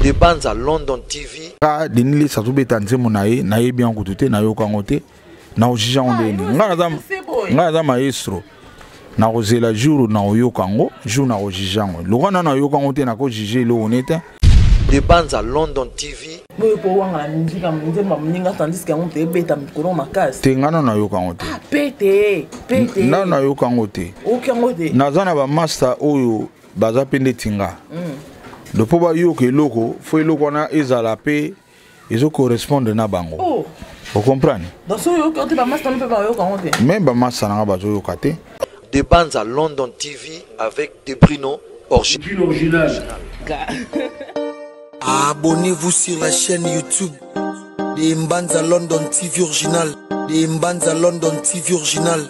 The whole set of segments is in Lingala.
De Banza London TV. Ka Denis Lessie azobeta nzembo na ye, nayebi yango kutu te, nayoka yango te, nakojuge yango ndenge nini? Ngai naza maestro, nakozela jour nakoyoka yango, jour nakojuge yango. Lokola nano nayoka yango te, nakojuge eloko ne te. De Banza London TV. Boye po wanga na nzika nzemba moninga tandis que yango te ebeta mikolo makasi. Te ngai nano nayoka yango te. Ah, pete, pete. Nano nayoka yango te. Oyoki yango te. Naza na ba master oyo baza mpe ndeti nga. Donc mpo bayoka eloko, fo eloko wana ezala mpe ezo correspondre na bango. Oh. Ocomprendre? Donc soki oyoki yango te, ba master mpe bayoka yango te. Même ba master na nga bazoyoka te. De Banza London TV avec De Brino original. Abonnez-vous sur la chaîne YouTube de Mbanza London TV original. De Mbanza London TV original.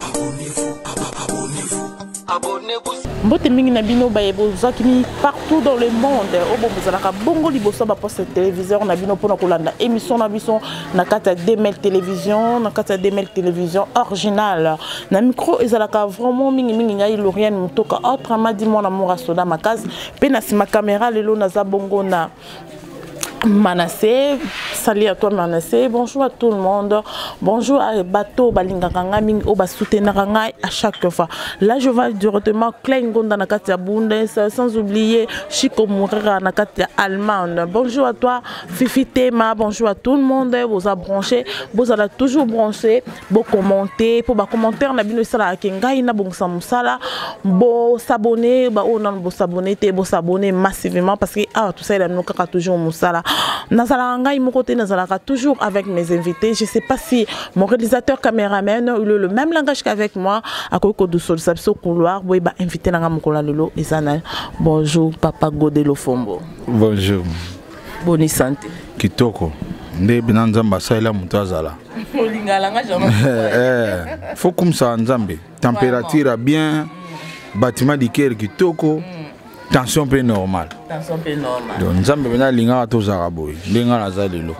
Abonnez-vous, abonnez-vous. Abonnez-vous. Mbote mingi na bino baye bozwaki mi partout dans le monde oyo bozalaka bongo liboso ya baposte téléviseur na bino mpona kolanda émission na biso na kati ya DML télévision, na kati ya DML télévision originale. Na micro ezalaka vraiment mingi mingi ngai Lauriane Mutoka, autrement dit mwana mora soda makasi, mpe na nsima caméra lelo naza bongo na Manassé. Salut à toi Manassé, bonjour à tout le monde, bonjour à bateau balingaka nga mingi oyo basoutenaka ngai à chaque fois. Là je vais directement Klein Ngonda na kati ya Bundes, sans oublier Chico Mourera na kati ya Allemagne. Bonjour à toi Fifi Tema, bonjour à tout le monde, boza branché, bozala toujours branché, bo commenter pour ba commentaire na bino esalaka ke ngai na bongisa mosala, bo s'abonner, ba oyo nanu bo s'abonner te, bo s'abonner massivement parce que awa tosalela bino kaka toujours mosala. Nazalaka ngai moko te, nazalaka toujours avec mes invités. Je sais pas si mon réalisateur caméraman il a le même langage qu'avec moi, akoki kodusolisa biso couloir boye ba invité nanga mokolo ya lelo eza na. Bonjour papa Godé Lofombo. Bonjour. Boni santé. Kitoko. Nde bina Nzambe asalela moto azala. Olinga langage ya moko. Faut kumsa Nzambe. Température ya bien, bâtiment du cœur kitoko. Tension pe normale. Tension pe normale. Donc Nzambe bena alingaka tozala boye ndenge nga naza lelo.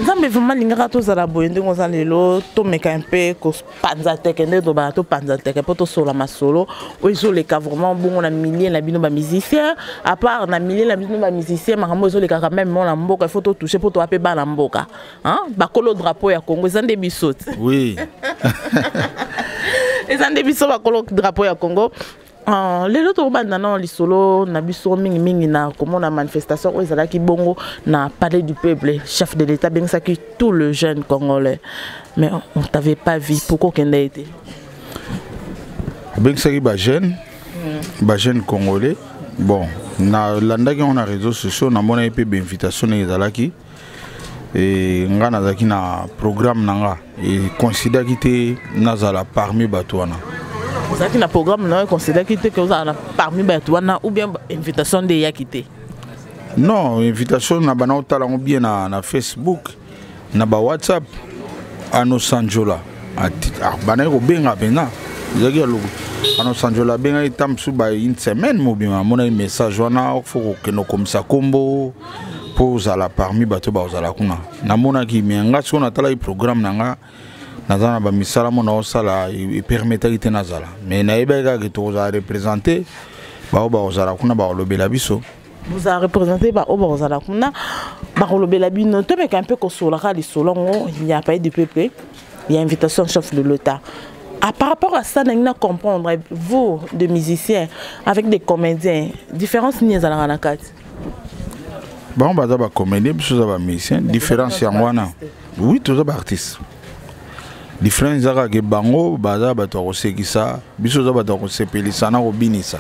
Nzambe vraiment alingaka tozala boye ndenge oza lelo, tomeka mpe kopanza teke nde tobala topanza teke mpo tosola masolo oyo ezoleka vraiment bongo na milieu na bino ba musicien. À part na milieu na bino ba musicien, makambo ezolekaka même mona mboka, il faut totoucher mpo toa mpe bana mboka. Hein? Bakolo drapeau ya Congo eza nde biso te. Oui. Eza nde biso bakolo drapeau ya Congo. Lelo tokobanda na lisolo na biso mingi mingi na komona manifestation oyo ezalaki bongo na Palais du Peuple. Chef de l'État abengisaki tout le jeune congolais, mais on t'avait pas vu. Pourquoi okenda ye te? Abengisaki ba jeune, ba jeune congolais. Bon, nalandaki yango na réseaux sociaux, namonaki mpe ba invitation ndenge ezalaki. E nga nazalaki na programme na nga e considéraki te nazala parmi bato wana. Ozalaki na programme na yo, considéraki te ke ozala na parmi bato wana, ou bien invitation nde eyaki te? Non, invitation na bana otala yango bien na Facebook, na ba WhatsApp. Ano Sanjola bandaki kobenga mpenza, ezalaki ya lokuta. Ano Sanjola abengaki ta mosusu ba une semaine mobima, amonaki message wana, fo kokende kokomisa kombo mpo ozala parmi bato bakozala kuna. Namonaki me nga sikoyo natalaki programme na nga, naza na bamisala mo naosala epermetaki te nazala, mais nayebaki kaka ke tokozala représente bao bakozala kuna bakolobela biso. Bozala représente baoyo bakozala kuna bakolobela bino. Tomeka mpe kosolaka lisolo yango ya Palais du Peuple, ya invitation chef de l'État. Ah, par rapport à ça, na comprendre, vous, des musiciens, avec des comédiens, différence ni ezalaka na kati? Bango baza ba comédien, biso toza ba musicien. Différence yango wana. Oui, toza ba artiste. Différence ezalaka ke bango baza bato ya kosekisa, biso toza bato ya kosepelisa na kobinisa.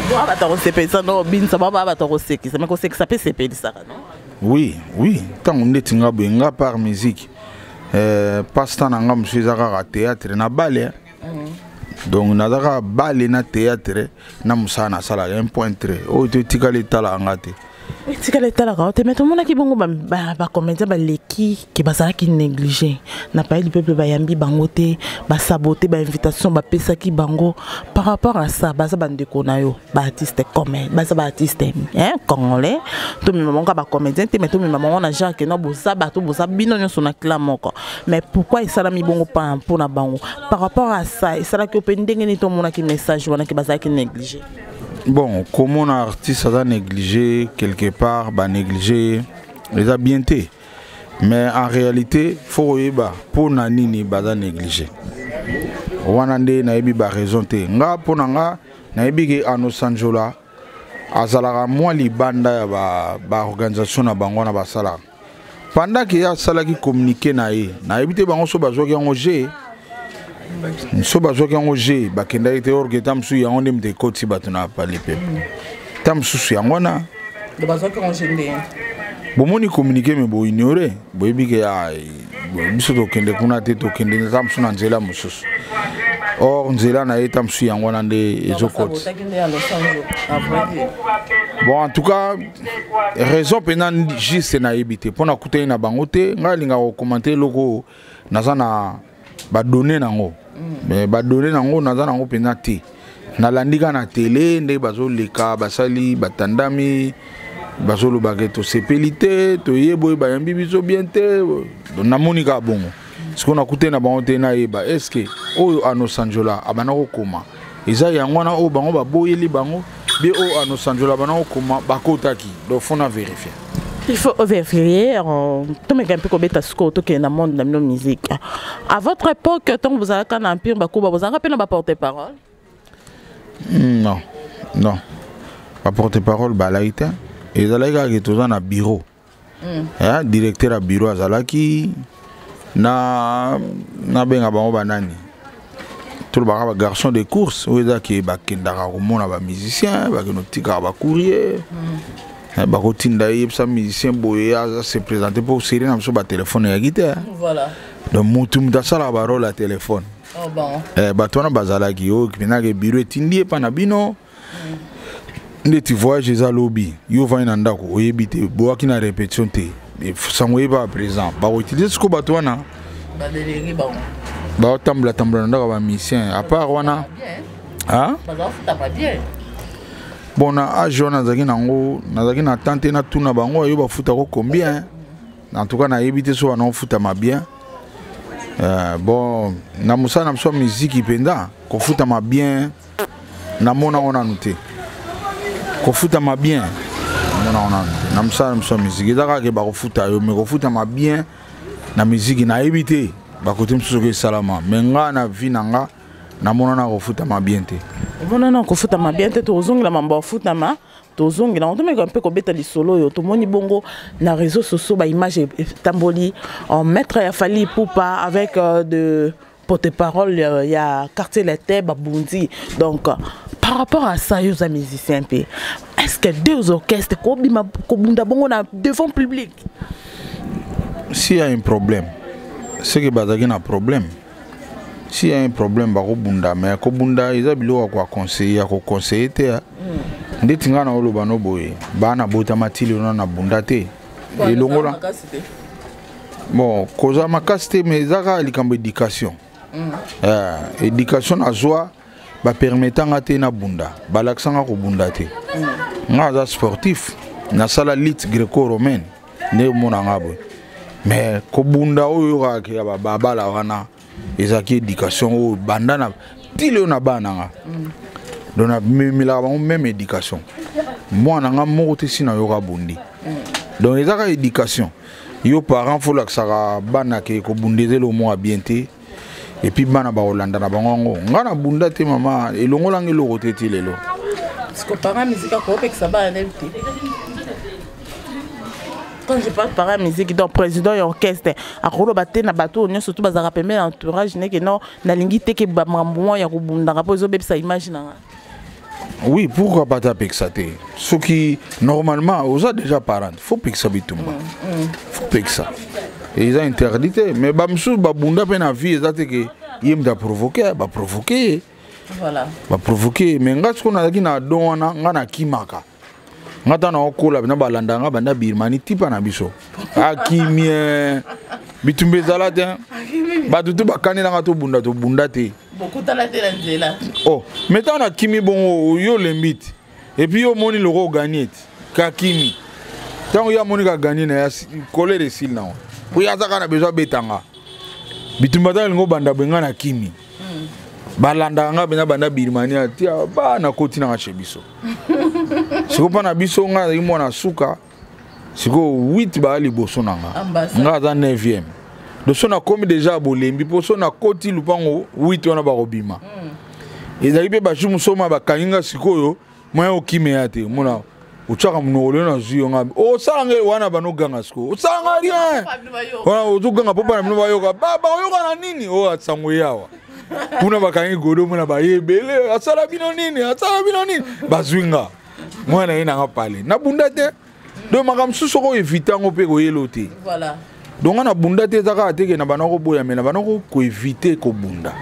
Ba bato ya kosepelisa na kobinisa, ba bato ya kosekisa, mais kosekisa mpe sepelisaka, non? Oui, oui. Ntango ndeti nga boye, nga par musique, passe-temps na nga mosusu eza kaka théâtre na bale. Donc naza kaka bale na théâtre na mosala nasalaka un point trait oyo to etikali etalaka nga te. Etikali etalaka yo te, mais tomonaki bongo bacomédien baleki ke bazalaki négligé na Palais du Peuple, bayambi bango te, basabote bainvitation bapesaki bango. Par rapport à ça, baza bandeko na yo baartiste commun, baza baartiste, hein, congolais, tomema bango kaka bacomédien te, mais tomema bango na genre ke no boza bato, boza bino nyonso na clan moko. Mais pourquoi esalami bongo mpona bango? Par rapport à ça, esalaki yo mpe ndenge nini tomonaki message wana ke bazalaki négligé? Bon, komona artiste aza négligé quelque part, banégligé eza bien te, mais en réalité faut koyeba mpo na nini baza négligé wana. Nde nayebi baraison te. Nga, mpo na nga, nayebi ke Ano Sanjola azalaka mwa libanda ya baorganisation ba na bango wana basalaka. Pendant ke ye asalaki communiqué na ye, nayebi te bango so bazwaki yango g so bazwaki yango g, bakendaki te. Orge ta mosusu yango nde moto ekoti bato na pale pepe ta mosusu yango wana. Bomoni communiqué, me boignore, boyebi ke biso tokende kuna te, tokende ta mosusu na nzela mosusu. Or nzela na ye ta mosusu yango wana nde ezokoti. Bon, en tout cas, raison mpenza juste nayebi te, mpo nakutani na bango te. Ngai alingaka kocommenter eloko naza na badonnées nango, mais badonnées nango naza nango mpenza te. Nalandi kaka na tele ndenge bazoleka, basali batandami, bazolobaka tosepeli te, toye boye, bayambi biso bien te. Namoni kaka bongo. Sikoyo nakutani na bango te, nayeba est-ce oyo Ano Sanjola abanda kokoma eza yango wana oyo bango baboyeli bango be oyo Ano Sanjola abanda kokoma bakotaki. Donc faut na vérifier. Il faut vérifier. Tomeka mpe kobeta sikoyo, tokende na monde na bino, musique. À votre époque, ntango bozalaka na Empire Bakuba, bozalaka mpe na baporte parole? Non, non, baporte parole balaki te. Ezalaki kaka toza na bureau. Directeur ya bureau azalaki na, nabenga bango banani, tolobaka bagarçon de course, oyo ezaki bakendaka komona bamusicien, bakende kotikaka bacourrier, bakotinda ye, yebisa musicien boye aza se présente, mpo série na biso batelefone eyaki te. Donc mutu asalaka barole ya telefone. Oh, bon. Bato wana bazalaki oyo mpenzaka bureau etindi ye mpa na bino. Ndeti voyage eza lobi, yo ovandi na ndako, oyebi te, boyaki na répétition te, sango oyeba présent, bakoutiliser sikoyo bato wana. Badélégué bango. Baotambola tambola na ndako ya bamusicien. À part wana, bazafutama bien. Bon, na age wana nazalaki nango, nazalaki na temps te natuna bango ayo bafutako combien. En tout cas nayebi te so wana ofutama bien. Bon, na mosala na biso ya miziki mpenza, kofutama bien namona ngo nanu te. Kofutama bien namona ngo nanu te na mosala na biso ya miziki. Eza kaka ke bakofuta yo, mais kofutama bien na miziki, nayebi te bakote mosusu soki esalama, mais nga na vie na nga namona na kofutama bien te. Omonana kofutama bien te. Tozongela mambo ya kofutama, tozongela yango. Tomeka mpe kobeta lisolo oyo tomoni bongo na réseau sociaux, baimage etamboli en maître ya Fally Ipupa avec de porte-parole ya Quartier Latin, babundi. Donc par rapport à ça, yo oza musicien mpe, est-ce que deux orchestres kobima kobunda bongo na devant public? S'il y a un problème, c'est que bazalaki na problème. S'il y a un problème, bakobunda, mais kobunda eza biloko ya koaconseiller, ya koconseiller te. Ndeti ngai na oloba no boye, bana botama ti lelo na bunda te. Elongola bon kozala makasi te, mais eza kaka likambo éducation. Éducation nazwa bapermettanga te nabunda, balakisanga kobunda te. Nga aza sportif, nasala lutte gréco romaine nde omonanga boye, mais kobunda oyo oyokaka ya bababala wana ezalaki éducation oyo banda na tili oyo na bana nga. Donc namemelaka bango même éducation. Mwana nga moko te si nayoka bundi. Donc eza kaka éducation. Yo parent, faut olakisaka bana ke kobunda eza eloko moko ya bien te, et puis bana bakolanda na bango yango. Nga na bunda te, mama, elongolanga eloko te ti lelo. Parent musique akopekisa bana nayebi te. Quand je parle parent musique, donc président ya orchestre akoloba te na bato oyo nyonso to bazalaka pembeni na entourage neke non, nalingi te ke bamakambo mwa ya kobundaka mpo ezobebisa image na nga. Oui, pourquoi pas tapekisa te? Soki normalement oza déjà parent, faut pekisa bitumba, faut pekisa. Eza interdit te, mais bamosusu babunda mpe na vie, eza te ke ye moto aprovoke, baprovoke ye. Baprovoke. Mais nga sikoyo nazalaki na don wana, nga nakimaka. Nga ntango naokola na balanda nga banda Birmanie tipa na biso akimie, bitumba ezala te, bato to bakanelanga tobunda, tobunda te. Bokutana te na nzela. Oh, mais ntango nakimi bongo, yo olembi te, et puis yo omoni loko oganie te, kakimi. Ntango yo amoni kaganie na ye, colère esili nango, po ye aza kaka na besoin abetanga bitumba. Ntango elingi obanda boye, nga nakimi. Balandaka nga mpenza banda Birmanie tia ba nakoti nanga chez biso. Sikoyo mpa na biso nga azalaki mwana suka, sikoyo 8 baya liboso na nga, nga aza 9e. Donc so nakomi deja bolembi mpo so nakoti lupango 8 wana bakobima. Ezalaki mpe bajour mosusu ma bakangi nga sikoyo moyen okimeya te, omona otyaka monoko lelo nazwi yo nga osala ngai wana banoganga sikoyo osala nga rien wana ozoganga mpo bana bino bayoka bayoka na nini oyo asango yawa kuna bakangi godo mona baye ebele asala bino nini asala bino nini bazwi nga mwana ye nanga pale nabunda te. Donc makambo mosusu soko oevite yango mpe koyelo te. Donc nga nabunda te, eza kaka teke na banda koboya, me na banda koevite kobunda.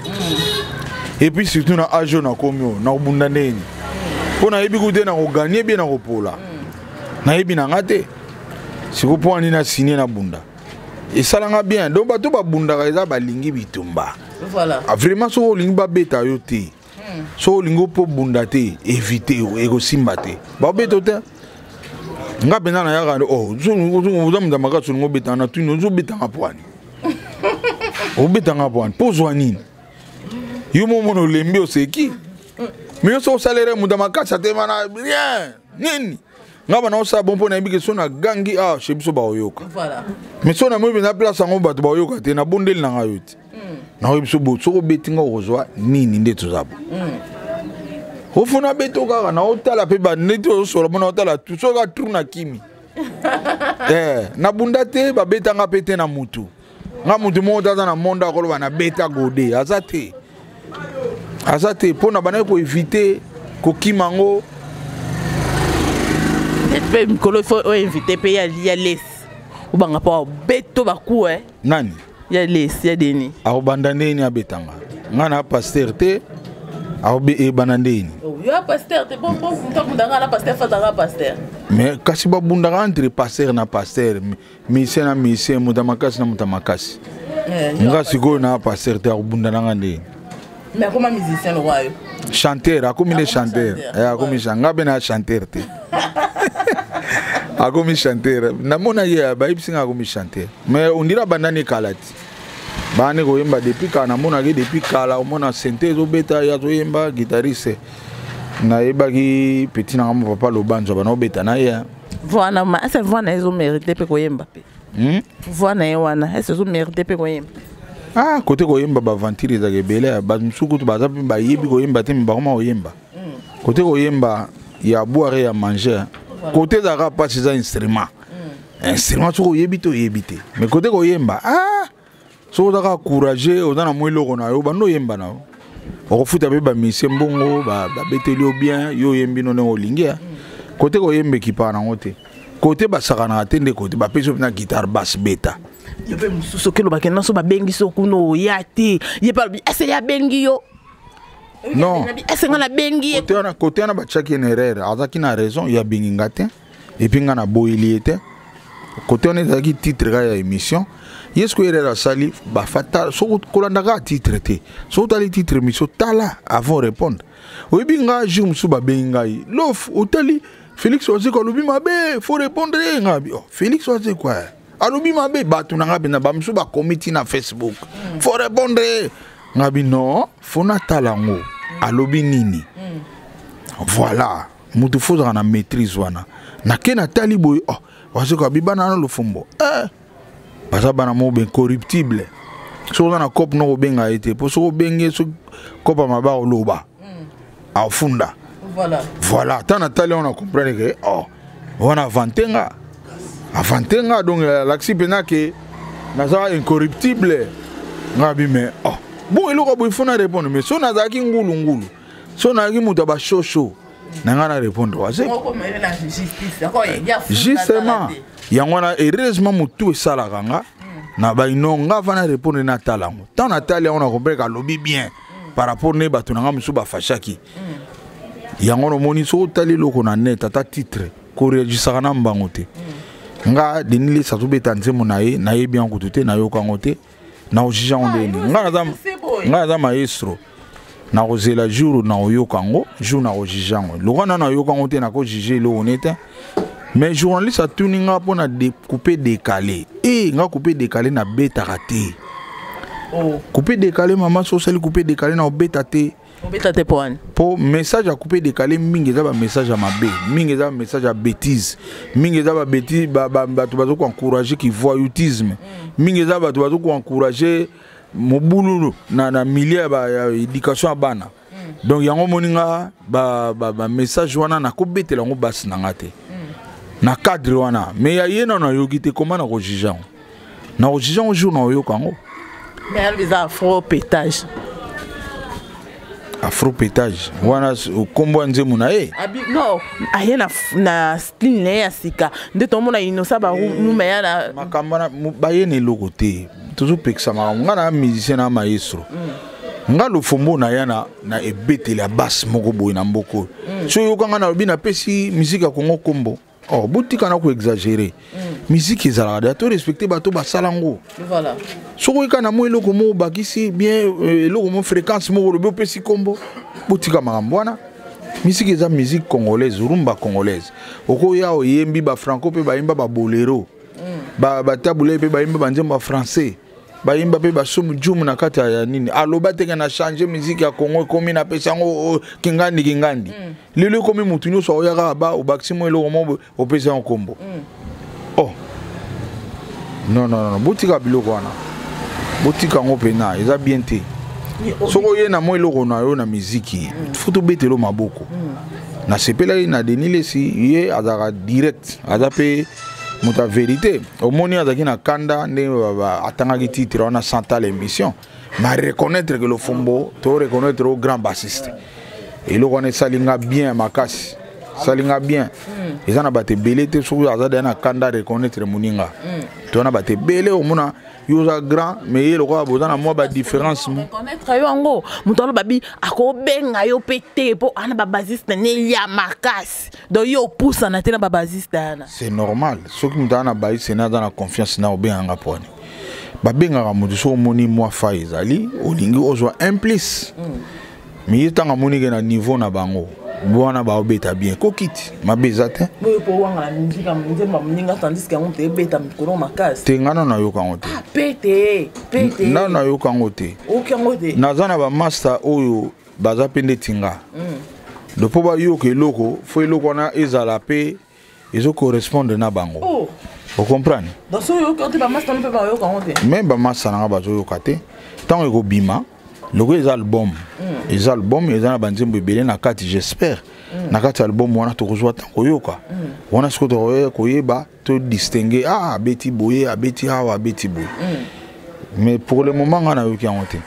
Et puis surtout na age oyo nakomi oyo, nakobunda ndeni mpo nayebi ku te nakoganye bie nakopola, nayebi na nga te sikoyo mpo wani nasigne nabunda esalanga bien. Donc bato babundaka eza balingi bitumba. Vraiment soki olingi babeta yo te, soki olingi mpo bunda te, évite, ekosimba te, babeta te. Nga mpenza nayaka oza moto ya makasi, olingi obetanga na tuni, ozobetanga pwani, obetanga pwani mpo ozwa nini? Yo momona olembi oseki, me yo soki osalere moto ya makasi atema na rien nini. Nga bana osala bon mpo nayebi ke so nagangi ah chez biso baoyoka, mais so namoni mpenza place yango bato baoyoka te, nabondeli na ngai yo te, nakoyebi biso bo soki obeti nga okozwa nini nde toza bo ofuna beto kaka naotala mpe baneti ozosola mpo naotala tu soki kaka tru na kimi. Nabunda te, babetanga mpe te na mutu. Nga mutu moko te aza na monde akoloba nabeta gode, aza te, aza te, mpo na bandaki koevite kokima yango. Mpe mikolo ifo oinvite mpe ya lesi obanga mpo obeto baku. Nani? Ya lesi ya Deni. Akobanda ndeni abetanga nga na pasteur te, ebanda ndeni? Yo pasteur te, bundanga na pasteur, fatanga pasteur. Mais kasi babundaka entre pasteur na pasteur, musicien na musicien, moto ya makasi na moto ya makasi. Nga sikoyo na pasteur te, akobunda nanga ndeni? Mais akoma musicien lokwa yo. Chanteur, akomi nde chanteur, akomi nga mpe na chanteur te, akomi chanteur. Namonaki bayebisi nga akomi chanteur, mais ondira bandani kala ti bani koyemba depuis kala. Namonaki depuis kala, omona sente ezobeta, ye azoyemba, guitariste nayebaki petit nanga mo papa Lobanzo bana obeta na ye. Voix na ma ese voix na ye ezomérite mpe koyemba mpe. Voix na ye wana ese ezomérite mpe koyemba. Ah, kote koyemba baventure ezalaka ebele, bato mosusu kutu baza mpe bayebi koyemba te, me bakoma koyemba. Kote koyemba ya boire ya manger, kote ezalaka mpasi, eza instrument, instrument soki oyebi te oyebi te. Mais kote koyemba, ah, soki oza kaka courage, oza na mwa eloko na yo, bando oyemba na yo, okofuta mpe bamisie mbongo, babeteli yo bien, yo oyembi no ndenge olingi. Kote koyemba ekipaka nango te, kote basakanaka te nde kote bapesi yo mpena guitare basse beta. Yo mpe mosusu soki olobaki nyonso babengi so kuna oya te, ye mpe alobi ese ye abengi yo. Non. Ese nga nabengi ye. Kote wana batiaki na erreur, azalaki na raison, ye abengi nga te et puis nga naboyeli ye te. Kote wana ezalaki titre kaka ya émission. Ye soki erreur asali bafata, soki kolanda kaka titre te, soki otali titre émission, tala avant répondre. Oyebi nga jour mosusu babengi ngai lof, otali Félix Wazekwa alobi mabe, faut répondre ye. Nga oh, Félix Wazekwa alobi mabe, bato na nga mpenza bamosusu bakomi ti na Facebook, faut répondre ye. Nga bi non, faut natala yango alobi nini. Voilà, motu fo ozalaka na maîtrise wana. Nake natali boye, oh, Wazekwa abi bana na Lofombo baza bana moko baincorruptible. Soki oza na cope noko obenga ye te, mpo soki obengi ye, soki cope ya mabe akoloba, afunda. Voilà, ntango natali yango na comprendre ke oh, wana avante nga, avante nga, donc alakisi mpenza ke naza incorruptible. Nga bi mais oh, bon, eloko boye fo na répondre. Mais so nazalaki ngulungulu, so nazalaki moto ya bashosho na ngai na répondre waze justement yango wana. Heureusement motu esalaka nga na baino nga va na répondre, natala yango. Ntango natali yango na comprendre alobi bien par rapport ne bato na nga mosusu bafashaki yango. Nomoni soki otali eloko na net, ata titre, koreagisaka na mbango te. Nga Denis Lesi azobeta nzembo na ye, nayebi yango kutu te, nayoka yango te, nakojuge yango ndeni? Nga naza maestro, nakozela jour nakoyoka yango, jour nakojuge yango. Lokola na nayoka yango te, nakojuge eloko ne te. Mais journaliste atuni nga mpona coupe décalé, e nga coupe décalé nabetaka te. Oh. Coupé décalé mama so osali coupé décalé na obeta te. Obeta te po wani? Po message ya coupé décalé mingi eza ba message ya mabe, mingi eza ba message ya bêtise, mingi eza ba bêtise bato bazo ko encourager ki voyoutisme, mingi eza bato bazo ko encourager mobulu na milieu ya éducation ya bana. Donc yango moni nga ba message wana nakobetela yango basi na nga te. Na cadre wana, mais ya ye na nayoki te comment na ko juger yango? Na ko juger yango jour na oyoka yango. Mais elle eza afro pétage. Afro pétage wana kombo ya nzembo na ye. Abi non, aye na style na ye ya sika. Nde tomona Innocent ba numa ya na makambo na ba ye na eloko te. Tozopekisa makambo. Nga na musicien na maestro. Nga lofombo na ya na ebeteli ya basse moko boye na mboko. So yoka nga na lobi na pesi musique ya Congo kombo. Oh, botika na ko exagérer. Musique ezalaka da to respecter bato basala ngo. Voilà. Soko eka na mo eloko mo bakisi bien eloko mo fréquence mo lobi opesi kombo. Botika makambo wana. Musique eza musique congolaise, rumba congolaise. Okoya oyembi ba franco pe bayemba ba bolero. Ba tabule pe bayemba ba nzembo ba français. Bayemba pe ba somu djumu na kati ya nini. Aloba te na changer musique ya Congo ekomi na pesa yango, oh, kingandi kingandi. Lelo ekomi mutu nyonso oyaka ba obakisi mo eloko mo opesa yango kombo. Oh. Non, non, non, botika biloko wana. Botika yango pena, eza bien te. Soko ye na mo eloko na yo na musique, faut tobetelo maboko. Na sepelaki na Denis Lessi, ye azalaka direct, aza pe moto ya vérité. Omoni azalaki na kanda nde atangaki titre wana sans tale émission. Mais reconnaître que le Fombo, to reconnaître au grand bassiste. Eloko wana esali nga bien makasi. Esali nga bien. Eza na bato ebele te soki aza deya na kanda reconnaître moninga. To na bato ebele omona yo oza grand mais ye lokola boza na mwa ba différence mo. Reconnaître yo yango, moto aloba bi akobenga yo pe te po ana ba bassiste ne ya makasi. Donc yo opusana te na ba bassiste wana. C'est normal. Soki moto ana bassiste na aza na confiance na obenganga nga poni. Babengaka moto soki omoni mwa fa ezali, olingi ozwa un plus. Mais ye ntango amoni ke na niveau na bango, wana baobeta bien. Kokiti, mabe eza te. Boye po wanga na musique ya nzembo ya moninga, tandis que yango moto ebeta mikolo makasi. Te, nga nano nayoka yango te. Ah, pete, pete. Nano nayoka yango te. Oyoki yango te? Naza na ba master oyo baza pe ndeti nga. Donc po bayoka eloko, fo eloko wana ezala pe ezo correspondre na bango. Oh. Vous comprenez? Donc so oyoki te, ba master mpe bayoka yango te. Même ba master nanga bazoyoka te. Ntango ekobima, loko eza album. Eza album, eza na banzembo ebele na kati, j'espère. Na kati ya album wana tokozwa ntango koyoka. Wana sikoyo tokoya koyeba, to distinguer, ah, abeti boye, abeti awa, abeti boye. Mais pour le moment, nga nayoki yango te.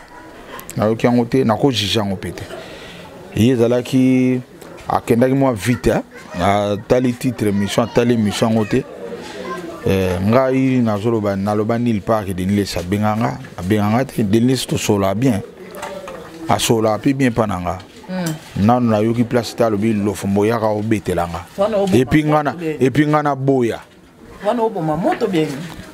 Nayoki yango te, nakojuge yango pe te. Ye ezalaki, akendaki mwa vite, hein? Atali titre émission, atali émission yango te. Ngai nazoloba, naloba nulle part que Denis Lessi abenganga, abenganga te. Denis Lessi tosola bien. Asola pe bien pa na nga. Nanu nayoki place te alobi lofombo yaka obetela nga. Wana oboma Et puis nga na, moto bien. et puis nga na boya. Wana oboma moto bien.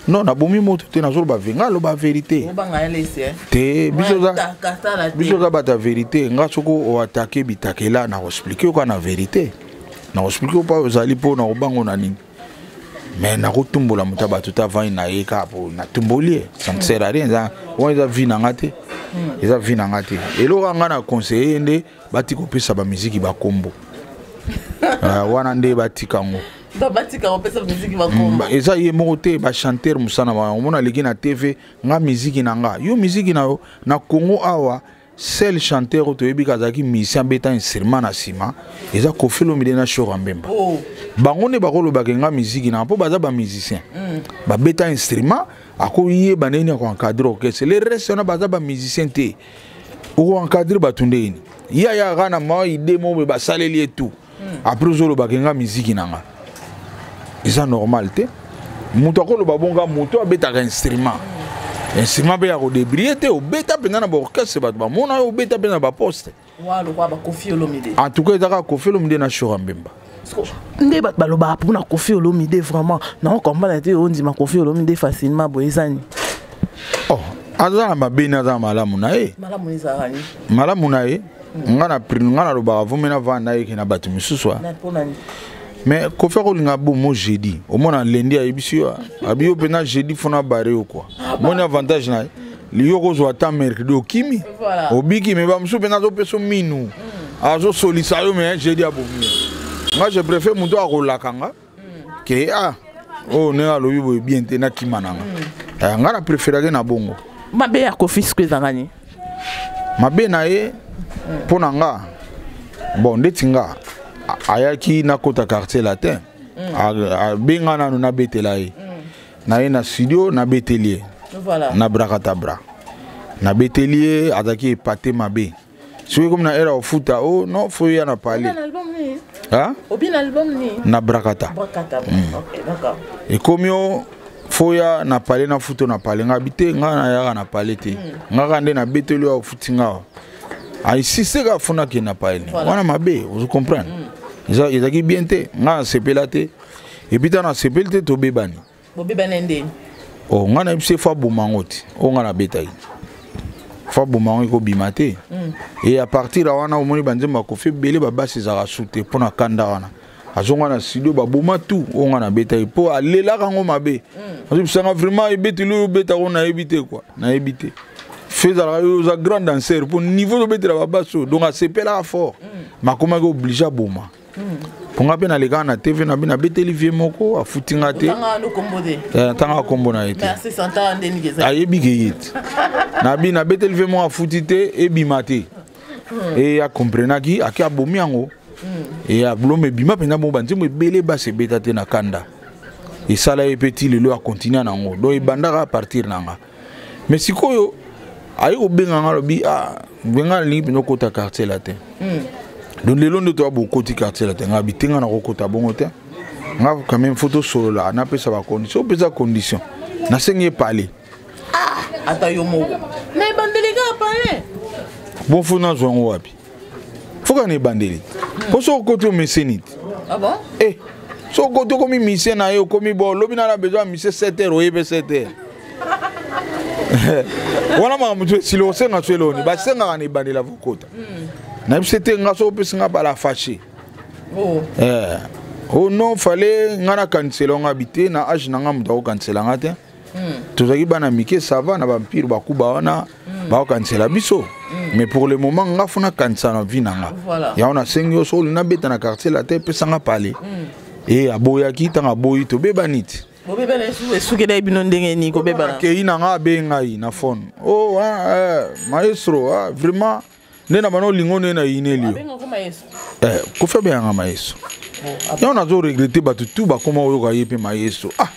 Non, nabomi moto te, nazoloba nga aloba vérité. Obanga ya Lessi, hein? Te, biso Ouais, za, ta, ta, ta, la te. biso za bata vérité. Nga soko o attaquer bitakela na expliquer ko na vérité. Na expliquer pa ozali po na obango na nini. Mais na kotumbola moto bato ta vai na ye ka po na tumbolie, ça ne sert à rien, ça. Wana eza vie na nga te. Eza vie na nga te. Eloko nga na conseiller nde bati kopesa ba musique ba kombo. Wana nde batika ngo. Donc batika kopesa musique ba kombo. Eza ye moko te ba chanteur musana ba omona leki na TV nga musique na nga. Yo musique na yo na Congo awa seul chanteur oyo toyebi kazalaki musicien abeta instrument na nsima eza Koffi Olomide na Chora Mbemba. Oh. Bango nde bakolobaka nga musique na mpo baza ba musicien. Babeta instrument akoyeba ndenge nini akoencadre orchestre. Le reste wana baza ba musicien te. Okoencadre bato ndenge nini? Ye ayaka na mwa idée moko boye basaleli ye tout. Après ozolobaka nga musique na nga. Eza normal te. Moto akoloba bonga moto abetaka instrument. Instrument pe ya kodébrouiller te, obeta mpenza na baorchestre bato bamona yo, obeta mpe na baposte. Wa lokwa ba Koffi Olomide. En tout cas ezaka Koffi Olomide na Chora Mbemba. Nde bato balobaka mpona Koffi Olomide vraiment na okomprendre te ondima Koffi Olomide facilement boye eza nini? Oh, aza na mabe ni aza na malamu na ye. Malamu ezalaka nini? Malamu na ye, nga na pri-, nga nalobaka vomi na vanda na ye ke na bato misusu, ah. Na mpona nini? Mais Koffi akolinga bo mo jeudi, omona lundi ayebisi yo, abi yo mpenza jeudi fona bare yo quoi. Moni avantage na ye. Yo kozwa ata mercredi okimi, obiki, me bamosusu mpenza azopesa minu, azosolisa yo, me jeudi abomi. Nga je préfère moto akolaka nga ke ah, oyo ndenge alobi boye bien te, nakima na nga. Nga na préféraki na bongo. Mabe ya Kofi siko ezanga nini? Mabe na ye mpo na nga, bon, ndeti nga ayaki nakota Quartier Latin, abenga nanu nabetela ye, na ye na studio, nabeteli ye na Brakatabra, nabeteli ye, azalaki epate mabe. Soki komi na heure ya kofuta, o non, fo ya na pale na Brakata, ekomi o fo ya na pale, na futo na pale. Nga bi te, nga nayaka na pale te, nga kaka nde nabeteli oyo afuti nga awa. Ainsiste kaka fo nakende na pale wana, mabe, ozo comprendre? Ezalaki bien te, nga nasepela te. Et puis ntango nasepeli te, tobebani. Bobebani ndeni? O nga nayebi se fo aboma yango te, oyo nga nabetaki, fo aboma yango, ekobima te. E à partir ya wana, omoni banzembo ya Kofi ebele, babasi ezalaka su te mpo na kanda wana. Azonga na studio, baboma tout oyo nga nabetaki, mpo alelaka yango mabe. Azobisanga vraiment ebeteli oyo obetaka, nayebi te kua, nayebi te fe ezalaka yo oza grand danseur mpo niveau ozobetela babasi oyo. Donc asepelaka fort, makomaki obligé aboma, mpo nga mpe nalekaka na TV na nabeteli vie moko, afuti nga te. Natangaka nkombo na ye te, ayebi ke ye te. Nabi nabeteli vie moko, afuti te, ebima te. E akomprenaki, ake abomi yango. E ablome ebima mpenza bongo, banzembo ebele basi ebeta te na kanda esala ye mpe ti lelo akontinue nango. Donc ebandaka à partir na nga. Mais sikoyo aye kobenga nga, alobi: ah, benga, nalingi mpenza okota Quartier Latin. Donc lelo nde toya bokoti Quartier Latin. Nga bitenga na kokota bongo te, nga quand même faut tosolola, napesa bacondition, opesa condition, nasengi epale. Ata yo moko na ebandeli kaka pale. Bon, fo nazwa yango wapi? Fo kaka na ebandeli, mpo soki okoti, omeseni te. Ah bon? Eh, soki okoti, okomi mise na ye, okomi bo lobi na besoin ya mise 7 heures, oyebi 7 heures wana makambo tu esili, osenga so eloni basengaka na ebandeli avokota. Nayebisi te, nga soki opesi nga bala fâché. Oh. Eh. Oh non, fallait nga nakanisela nga bi te, na age na nga moto akokanisela nga te. Tozalaki bana mike, ça va, na bampire bakuba wana, bakokanisela biso. Mais pour le moment nga fo nakanisa na vie na nga. Yango nasengi yo, soki olingi nabeta na Quartier Latin, epesanga pale. E aboyaki. Ntango aboyi, tobebani te. Bobebana esukela ye bino ndenge nini kobebana? Akei na nga, abengi ngai na phone: oh ah, eh, maestro, ah, vraiment nde na bana olingo nde na yineli yo. Abengako maestro? Eh, Kofi abenganga maestro. Yango nazo regretter, bato tu bakoma oyoka ye mpe maestro. Ah,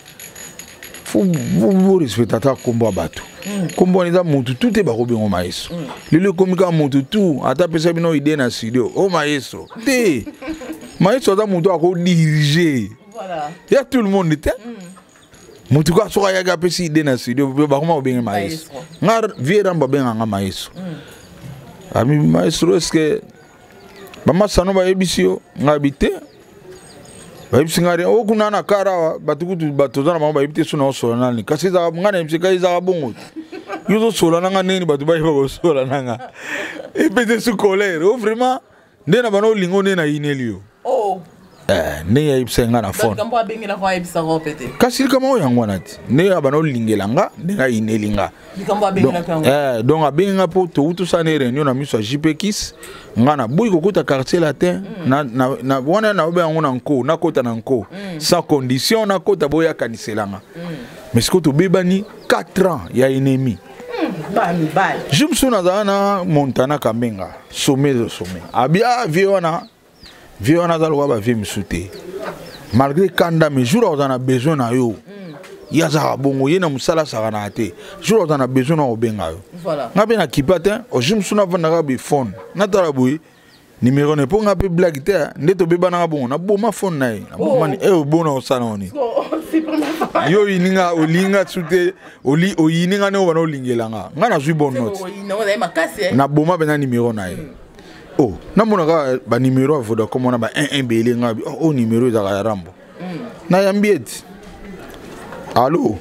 fo borespecte ata nkombo ya bato. Nkombo wana eza motu tu te bakobengo maestro. Lelo ekomi kaka motu tu ata apesa bino idée na studio, o maestro te. Maestro aza motu akodirige ya tout le monde te. Motu kaka soki ayaki, apesi idée na studio, bakoma kobenge maestro. Nga vie Rambo abenganga maestro. Ami maestro, est ce que bamasano bayebisi yo? Nga bi te, bayebisi nga rien. Okuna na kara awa, bato kutu bato oza na bango bayebi te so na osola nani. Kasi ezalaka, nga nayebisi ka, ezalaka bongo te. Yo ozosola na nga ndenge bato bayeba kosola na nga, epese su colère. O vraiment nde na bana olingo nde nayineli yo. Oh. Eh, ndenge ayebisaki nga na phone. Likambo abengelaka, ayebisaka mpe te. Kasi likambo oyo yango wana te, ndenge ya bana olingela nga, ndenge ayineli nga. Likambo abengelaka yango. Eh, donc abengi nga mpo touti osala ne réunion na miso ya JP Kis. Nga naboyi kokota Quartier Latin na wana, naobe yango na nko, nakota na nko sans condition, nakota boyo akaniselanga. Mais sikoyo tobebani 4 ans ya ennemi. Bamibali. Jour mosusu nazala na Montana Kambenga, sommet sommet, abi ah, vie wana, vie wana aza lokola bavie mosusu te, malgré kanda, mais jour akozala na besoin na yo, ye azalaka bongo, ye na mosala asakanaka te, jour akozala na besoin na kobenga yo. Nga mpe nakipa te. Jour mosusu navandaka boye, phone natala boye, numéro na ye, mpo nga mpe blague te, nde tobebanaka bongo, naboma phone na ye, naboma ni e obona osala oni yo oyininga, olinga su te, oyininga nde obana olingela nga, nga nazwi bonne note, naboma mpenza numéro na ye. Oh, namonaka banimero ya Vodacom wana ba 1 ebele, nga oh, numéro ezalaka ya Rambo. Nayambi eti: allo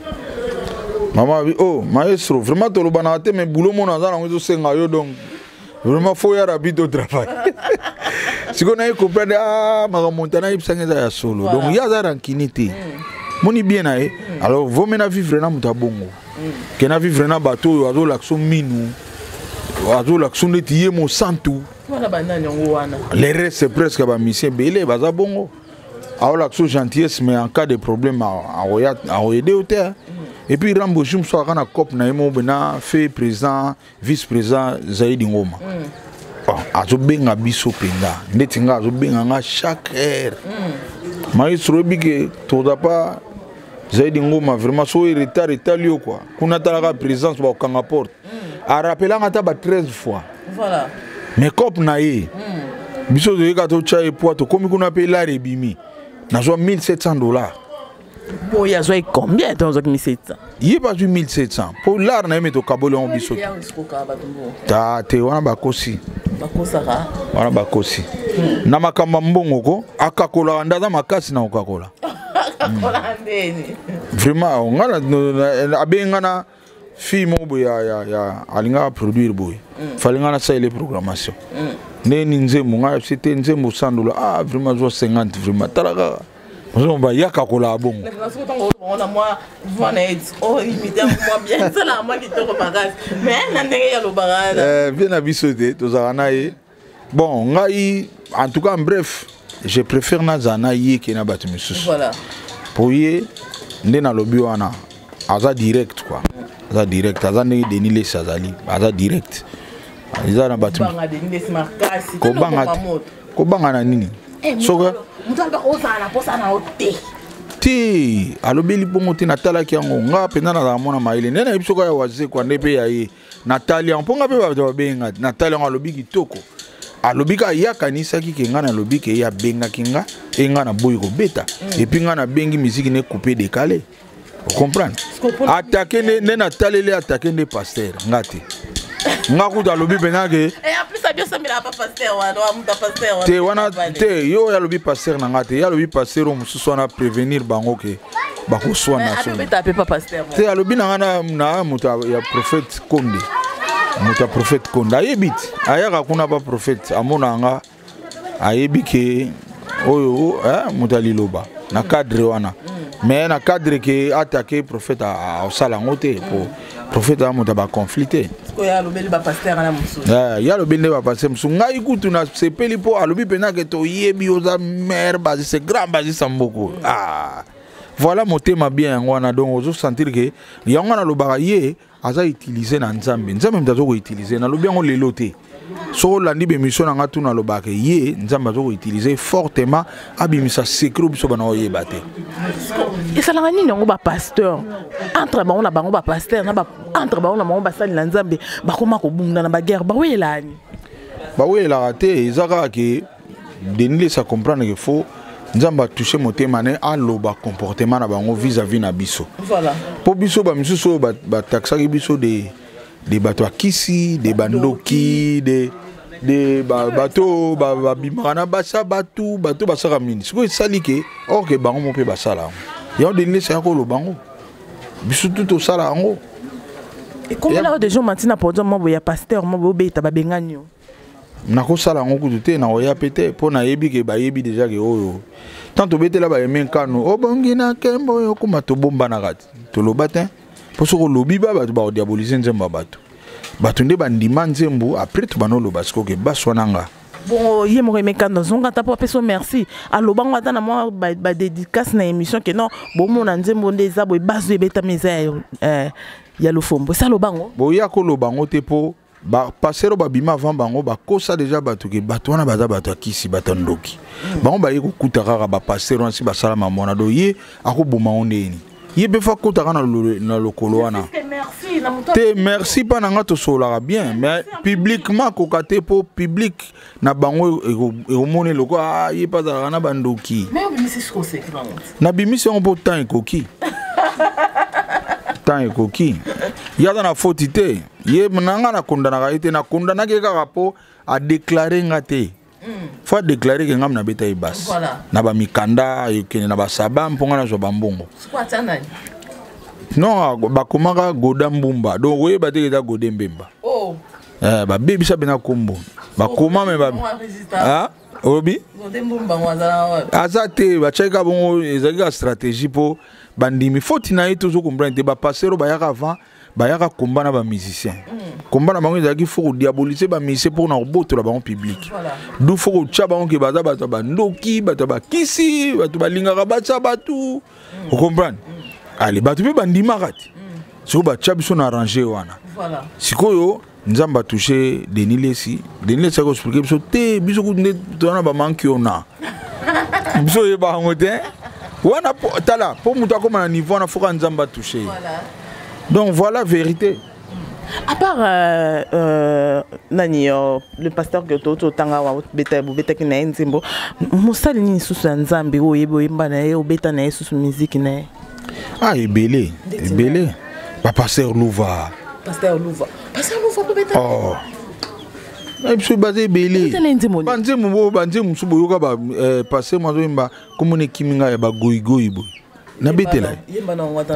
mama. Abi: oh maestro, vraiment tolobanaka te, mais boulot mona aza nango ezosenga yo, donc vraiment faut ya rapide au travail. Sikoyo naye comprendre, ah, makambo Montana ayebisanga eza ya solo. Donc ye aza rancune te, moni bien na ye. Alors vomi na vivre na moto ya bongo ke na vivre na bato oyo azolakisa minu, azolakisa neti ye mosantu. Wana banani yango wana? Les restes, presque bamusicien ebele baza bongo. Aolakisa gentillesse, mais en cas de problème akoyede yo te. Et puis Rambo jour mosusu aka na cope na ye moko boye na fait président, vice président Zaidi Ngoma. Bon, azobenga biso mpenza ndeti nga, azobenga nga chaque heure. Maestro, oyebi ke toza pa Zaidi Ngoma, vraiment so oyo retard etali yo kua kuna, talaka présidence, bakokanga porte. Arapelanga ata ba 13 fois. Mais cope na ye, biso toyeka, totya ye poids, tokomi kuna mpe lare ebimi, nazwa 1700 $. Boye azwaki combien to azwaki 1700? Ye mpe azwi 1700 mpo lare na ye, me tokaboli yango biso te. Ta te, wana bakosi. Bakosaka. Wana bakosi na makambo ya mbongo ko akakolaka nde aza makasi na kokakola. Kakola ndeni? Vraiment, nga abengi nga na fille moko boye ya alingaka produire boye. Fallait nga nasalele programmation ndeni nzembo. Nga yebisi te nzembo 100 $. Ah, vraiment, zwa 50. Vraiment, tala kaka ozomba yaka kolaka bongo. Soki ntango olobango na mwa voix na ye, o imite mwa bien, esalaka mwa kitoko makasi, mais na ndenge ye alobaka wana. Vie na biso te, tozalaka na ye. Bon, ngai en tout cas, en bref, je préfère nazala na ye ke na bato misusu. Po ye nde nalobi wana aza direct quoi, aza direct, aza ndenge Denis Lesi azali, aza direct, eza na bato. Banga Denis Lesi makasi. Kobanga te, kobanga na nini soki Moto alobaka ozala na posa na yo te. Te, alobeli bongo te. Natalaki yango, nga mpenza nazala mwana mayele nde nayebi soki aya wazekwa nde mpe ya ye. Natali yango mpo nga mpe bato babenga. Natali yango, alobi kitoko, alobi kaka ye akanisaki ke nga nalobi ke ye abengaki nga e nga naboyi kobeta. Et puis nga nabengi miziki ne coupé décalé, comprendre atake nde nde nataleli atake nde pasteur nga te. Nga kutu alobi mpenza ke Et en plus abi osambelaka pa pasteur wana wa moto ya pasteur wana. Te, wana te. Yo oyo alobi pasteur na nga te, ye alobi pasteur oyo mosusu wana, prévenir bango ke bakoswana. Abi obetaka mpe pa pasteur? Te, alobi na nga na moto ya prophète Konde, moto ya prophète Konde ayebi ti ayaka kuna pa prophète, amona nga, ayebi ke oyo moto ya liloba na cadre wana. Mais na cadre ke atake prophète, asala yango te, po prophète aza moto ya baconflit te. Oyo alobeli bapasteur wana mosusu. Ye alobeli nde bapasteur mosusu. Ngai kutu nasepeli mpo alobi mpenza ke toyebi oza mare bassiste, grand bassiste ya mboko. Ah, voilà, motema bien yango wana. Donc ozosentir ke yango wana alobaka ye aza utilisé na Nzambe, Nzambe moto aza koutiliser. Nalobi yango lelo te, soki olandi baémission na nga tuna, alobaka ye Nzambe aza koutiliser fortement, abimisa secret biso bana oyeba te. Esalaka nini yango bapasteur entre bango na bango, bapasteur na entre bango na bango, basali na Nzambe bakoma kobunda na baguerre? Baweyelaka nini? Baweyelaka te, eza kaka ke Denis Lesa comprendre ke faut Nzambe atouche motema ne, aloba comportement na bango vis-à-vis na biso. Mpo biso bamisusu oyo bataxaki biso de bato ya kisi, de bandoki, de bato babimaka na basi ya bato, bato basalaka mingi. Sikoyo esali ke or ke bango mo mpe basala yango. Yango Denis Lesa ya koloba yango, biso tu tosala yango. Ekomela oyo deja omati na podium mo boye ya pasteur mo boye, obeta, babengani yo? Nakosala yango kutu te, nakoya mpe te, mpo nayebi ke bayebi deja ke oyo tant tobetela bayeme nkanu obongi na nkembo oyo okoma, tobombanaka te, toloba te, mpo soki olobi ba bato bakodiabolize nzembo ya bato. Bato nde bandima nzembo, après tobanda oloba sikoyo ke baswana nga. Bongo ye moko emekando azonga ata mpo apesa merci, alobango ata na mwa badédicace na émission ke non, bomona nzembo nde eza boye, bazo ebetami eza ya Lofombo, esi alobango? Boya koloba yango te, mpo bapasteur oyo babima avant bango bakosa deja bato ke bato wana baza bato ya kisi, bato ya ndoki. Bango baye kokuta kaka bapasteur wana si basala mamona do, ye akoboma ngo ndeni? Ye mpe fa akotaka na lokolo wana te. Merci mpa na nga, tosololaka bien, mais publiquement akoka te, mpo public na bango ekomona eloko. Ah, ye mpe azalaka na bandoki. Nabimisi yango mpo temps ekoki, temps ekoki. Ye aza na foti te, ye na nga nakondanaka ye te, nakondanaki ye kaka mpo adéclarer nga te. Faut adéclarer ke ngai nabeta ye basi na bamikanda, ekende na basaba mpo ngai nazwa bambongo. Non, bakomaka Goda Mbumba, donc oyeba te eza Gode Mbemba. Babebisa mpenza nkombo, bakoma me ba. Olobi aza te, batiaki kaka bongo, ezalaki kaka stratégie mpo bandimi foti na ye. Tozo comprendre te. Bapasteur oyo bayaka avant, bayaka komba na bamusicien. Komba na bango ezalaki faut kodiaboliser bamusicien mpo na kobotola bango public. Du faut kotya bango ke baza bato ya bandoki, bato ya bakisi, bato balingaka batya bato. Ocomprendre? Ale, bato mpe bandimaka te. Sikoyo batya biso na range wana. Sikoyo Nzambe atouche Denis Lesi. Denis Lesi akoexpliquer biso te. Biso kutu nde toza na bamanki ona, biso oyeba yango te wana. Tala, mpo moto akóma na niveau wana, foka Nzambe atouche ye. Donc voilà, vérité. À part nani, le pasteur que to tanga wa beta, bobetaki na ye nzembo, mosali nini susu ya Nzambe oyo oyebi, oyemba na ye, obeta na ye susu miziki na ye? Ah, ebele, ebele. Bapasteur Louva. Pasteur Louva, Pasteur Louva bobeta? Oh, na biso baza ebele. Banzembo bo, banzembo mosusu boyoka, bapasteur mo azoyemba, komona ekimi ngai ya bagoyigoyi boye. Nabetela ye,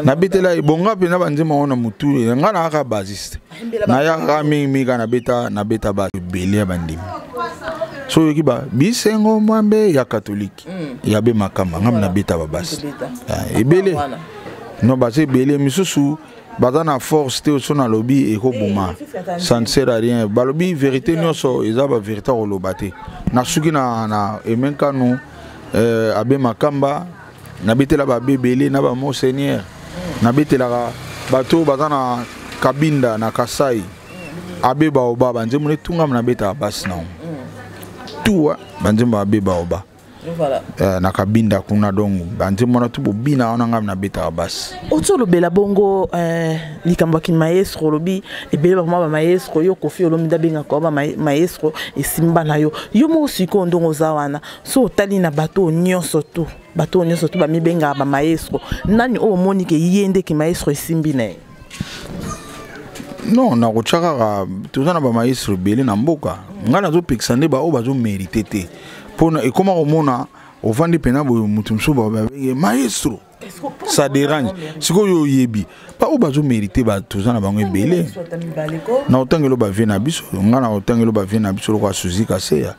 nabetela ye bonga mpenza banzembo yango na motu. Ngai nayaka bassiste, nayaka mingimingi kaka nabeta, nabeta ba ebele ya bandimi. So oyoki ba bisengo mwambe ya katholike ya be makamba, ngai nabeta babasi ebele. Non, baza ebele. Misusu baza na force te. So nalobi ekoboma, ça ne sert à rien. Balobi vérité nyonso eza bavérité koloba te. Nasuki na emenkanu, abe Makamba nabetela, babe ebele na bamonseigneur nabetelaka, bato baza na Kabinda na Kasai, abe Baoba, banzembo netungama nabetaka basi nango tuwa, banzembo abe Baoba. Na Kabinda kuna. Donc banzembo wana tu bobina wana, ngai nabetaka basi. Oti olobela bongo likambo ya kimaestro, olobi ebele bakoma bamaestro. Yo Kofi Olomide abengaka bamaestro, esimba na yo, yo moko sikoyo ndongo oza wana, so otali na bato oyo nyonso tu, bato oyo nyonso tu bamibengaka bamaestro, nani oyo omoni ke ye nde kimaestro esimbi na ye? Non, nakotya kaka, toza na bamaestro ebele na mboka. Ngai nazopekisa nde baoyo bazomérite te, mpona ekóma komona ovandi mpena boye, moto mosusu babenge maestro, ça dérange. Sikoyo oyebi baoyo bazomérite, toza na bango ebele. Na otangelo bavie na biso, ngai na otangelo bavie na biso lokola Suzi Kaseya,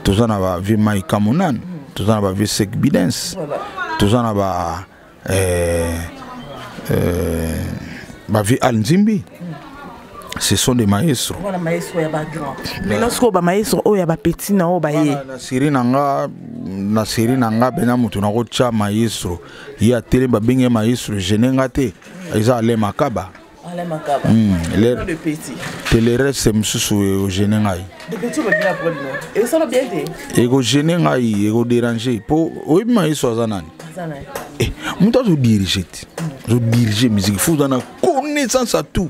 toza na bavie Mai Kamonan, toza na bavie Sek Bidens, toza na ba bavie Al Nzimbi. Ce sont des maestros. Voilà, maestro ya bagrand. Maintenant sikoyo bamaestro oyo ya bapetit na oyo baye? Na série na nga, na série na nga mpena, moto nakotya maestro, ye atelemi, babenge ye maestro, gene nga te, eza Alain Makaba. Alain Makaba. Le petit. Te, le reste mosusu egêner ngai. De petit olobina problème ezosala bien te. Ekogêner ngai, ekodéranger, mpo oyebi maestro aza nani? Moto azodirige te, azodirige musique, faut oza na connaissance à tout.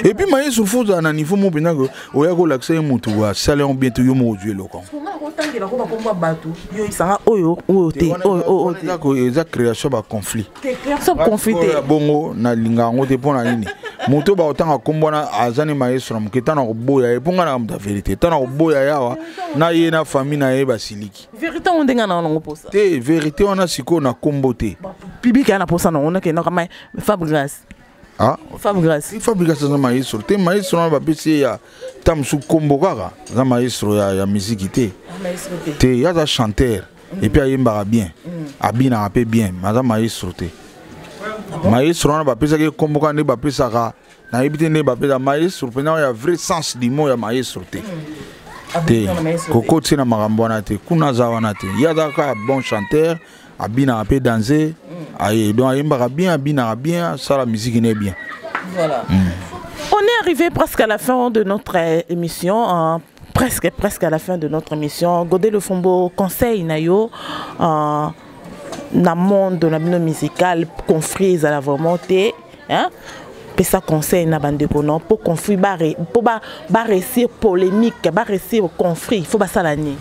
Et puis maestro, faut ozala na niveau mo mpenza oya kolakisa ye motu asali yango bien te, yo moko ozwi eloko. Yoyisanga oyo oyo te, oyo oyo te. Eza création ya baconflit. Conflit te. Bongo nalinga yango te. Mpo na nini? Moto baotanga nkombo wana aza ne maestro na moke, ntango koboya ye, mpo ngai na moto ya vérité, ntango koboya ye awa na ye na famille na ye basiliki. Vérité yango ndenge na nango posa. Te, vérité wana sikoyo na nkombo te. Public ya na posa nango, nakendaka ma Fabregas. Ah. Fabregas. Fabregas aza maestro te. Maestro wana bapesi ye ya ta mosusu nkombo kaka, aza maestro ya miziki te. Te, ye aza chanteur et puis ayembaka bien, abinaka mpe bien, mais aza maestro te. Maestro wana bapesaki ye nkombo kaka nde bapesaka, nayebi te nde bapesa maestro mpenza ya vrai sens du mot ya maestro te. Te, kokoti na makambo wana te, kuna aza wana te. Ye aza kaka bon chanteur, abinaka mpe danse aye, donc ayembaka bien, abinaka bien, asala musique ne bien. Voilà. On est arrivé presque à la fin de notre émission, hein, presque, presque à la fin de notre émission. Godé Lofombo, conseil na yo, na monde na bino musical, conflit ezala vraiment te, hein? Pesa conseil na bandeko non po conflit po ba ba réussir polémique, ba réussir conflit, il faut basala nini?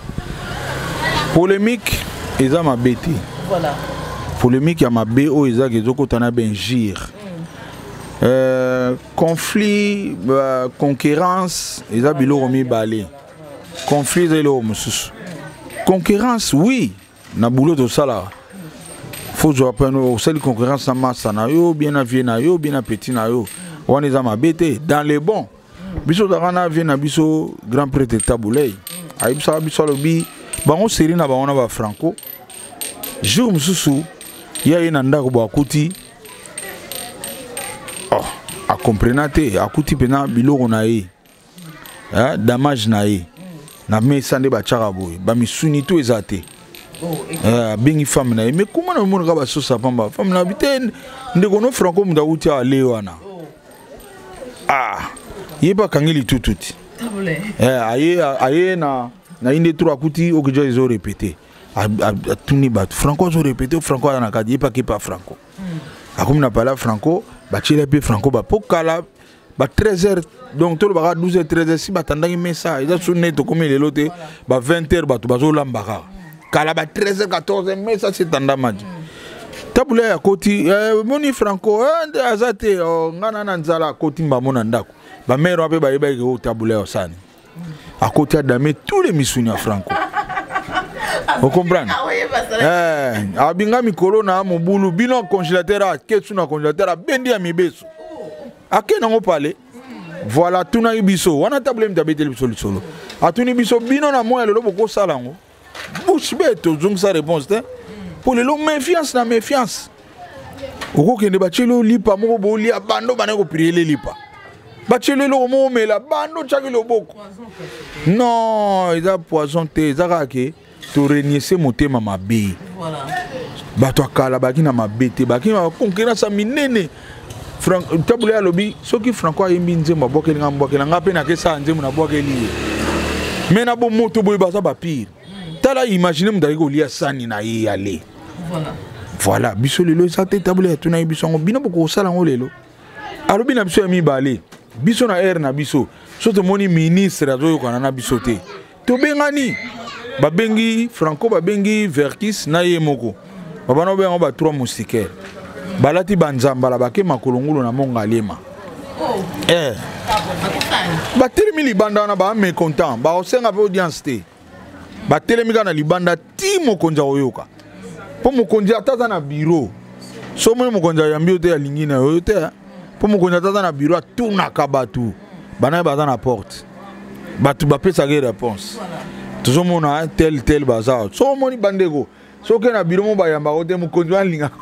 Polémique eza mabe te. Polémique ya mabe oyo ezaki ezokota na bainjure. Conflit, concurrence eza biloko mibale. Conflit eza eloko mosusu. Concurrence, oui, na boulot tosalaka, faut zwa pene osali concurrence na masa na yo, bien na vie na yo, bien na petit na yo, wana eza mabe te, dans le bon. Biso ozalaka na vie na biso, grand prêtre Tabulei ayebisaka biso, alobi Bango série na bango na ba Franco. Jour mosusu ya ye na ndako bo akuti oh, akomprena te, akuti mpena biloko na ye, eh, damage na ye na mesa nde batiaka boye bamisuni to eza te. Eh, abengi femme na ye, mais kuma na omonaka basosa pamba femme na bi te, ndeko no Franco moto akuti ale wana. Ah, ye mpe akangi litutu ti. Eh, aye aye na inde tro akuti okija ezo répéter, atuni bato Franco azo répéter, Franco aza na kati, ye mpe akepa Franco. Akomi na pala Franco, batiela mpe Franco bapokala ba 13 heures, donc tolobaka 12 heures, 13 heures si batandaki mesa eza so nde tokomi lelo te, ba 20 heures bato bazolamba kaka. Kala ba 13 heures, 14 heures mesa si etandamaki. Tabula ya koti, eh, moni Franco, eh, nde aza te, oh, nga na nzala. Akoti mbamo na ndako, bamere wana mpe bayebaki oyo tabula ya osani akoti adame tous les misuni ya Franco, ocomprendre? Eh, abinga mikolo na mobulu bino congélateur, akesu na congélateur, abendi ya mibeso, ake nango pale. Voilà, atunaki biso wana, tabule moto abeteli biso lisolo, atuni biso: bino na moya lelo bokosala yango? Bouche bée, tozongisa réponse te, mpo lelo méfiance na méfiance. Okokende, batieli yo lipa moko, bolia bando bana kopriele lipa, batieli eloko moko, omela bando, otiaki loboko. Non, eza poison te, eza kaka ke toreniese motema mabe. Bato ya kala baki na mabe te, baki na baconcurrence ya minene. Tabule alobi soki Franco ayembi nzembo, abwakeli nga, mbwakela nga mpe nakesala nzembo, nabwakeli ye. Me na bomoto boye baza bapire. Tala, imagine moto ayeki kolia sani na ye ale. Voilà, biso lelo eza te. Tabule atunaki biso yango: bino bokosala yango lelo? Alobi na biso ya mibale, biso na aire na biso, so tomoni ministre azoyokana na biso te, tobengani. Babengi Franco, babengi Verkis na ye moko, babana obenga ba trois moustiquaires, balati banzambala, bake makolo ngulu na Mongaliema. Eh. Batelemi libanda wana, baa mécontent, baosenga mpe audience te, batelemi kaka na libanda ti mokonzi akoyoka. Mpo mokonzi ata aza na bureau, so omoni mokonzi ayambi yo te, alingi na yo te. Mpo mokonzi ata aza na bureau, atunaka bato bana baza na porte, bato bapesaka ye réponse. Tozomona tel tel baza. So omoni bandeko, soki na biro mo bayambaka te, mokonzi wana alingaka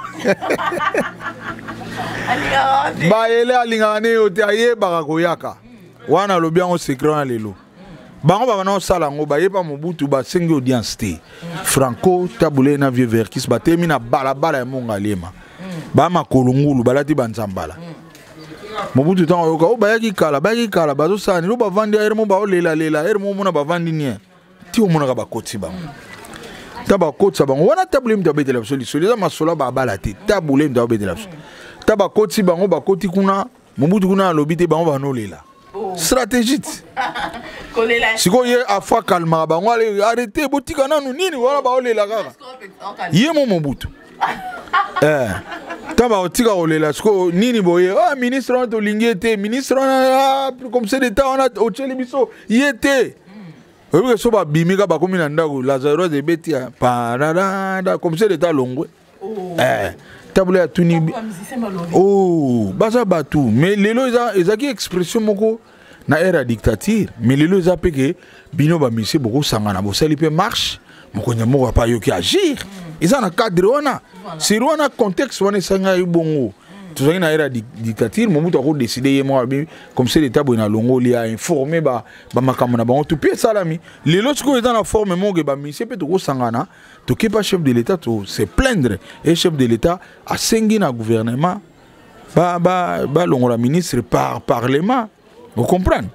bayele, alingaka ne yo te, ayebaka koyaka wana. Alobi yango secret wana lelo bango babana kosala yango, bayeba Mobutu, basengi audience te. Franco, Tabule na vieux Verkis batemi na balabala ya Mongaliema, bamakolo ngulu, balati banzambala. Mobutu ntango ayoka oyo bayaki kala, bayaki kala, bazosala nini? Oyo bavandi ere mo baolelalela, ere mo omona bavandi nie ti omonaka bakoti bango. Ta bakotisa bango wana, tabule moto abetela biso lisolo, eza masolo babala te, tabule moto abetela biso. Ta bakoti bango, bakoti kuna, Mobutu kuna alobi te, bango banolela stratégie ti sikoyo ye afa kalmaka bango: ale arrete, botika nanu nini wana, baolela kaka ye mo Mobutu. Eh, ntango bakotika kolela sikoyo nini boye: ah, ministre wana tolingi ye te, ministre wana, ah, commissaire d'état wana otyeli biso ye te. Oyebi ke so babimi ka bakomi na ndako, Lazarus ebeti ya pararada, commissaire d'état alongwe. Eh, tabula ya tuni, oh, baza bato. Mais lelo ezalaki expression moko na ère ya dictature, mais lelo eza mpe ke bino bamisie bokosangana, bosali mpe marche, mokonzi moko apa ayoki, agir. Eza na cadre wana, sur wana contexte wana esangai bongo. Tozalaki na ère ya dictature, Mobutu akodécider ye moko, alobi commissaire d'état boye na longoli, ainforme bamakambo na bango tu mpe esalami. Lelo sikoyo eza na forme moko ke bamisie mpe tokosangana, tokepa chef de l'état, to se plaindre, et chef de l'état asengi na gouvernement balongola ministre par parlement. Ocomprendre?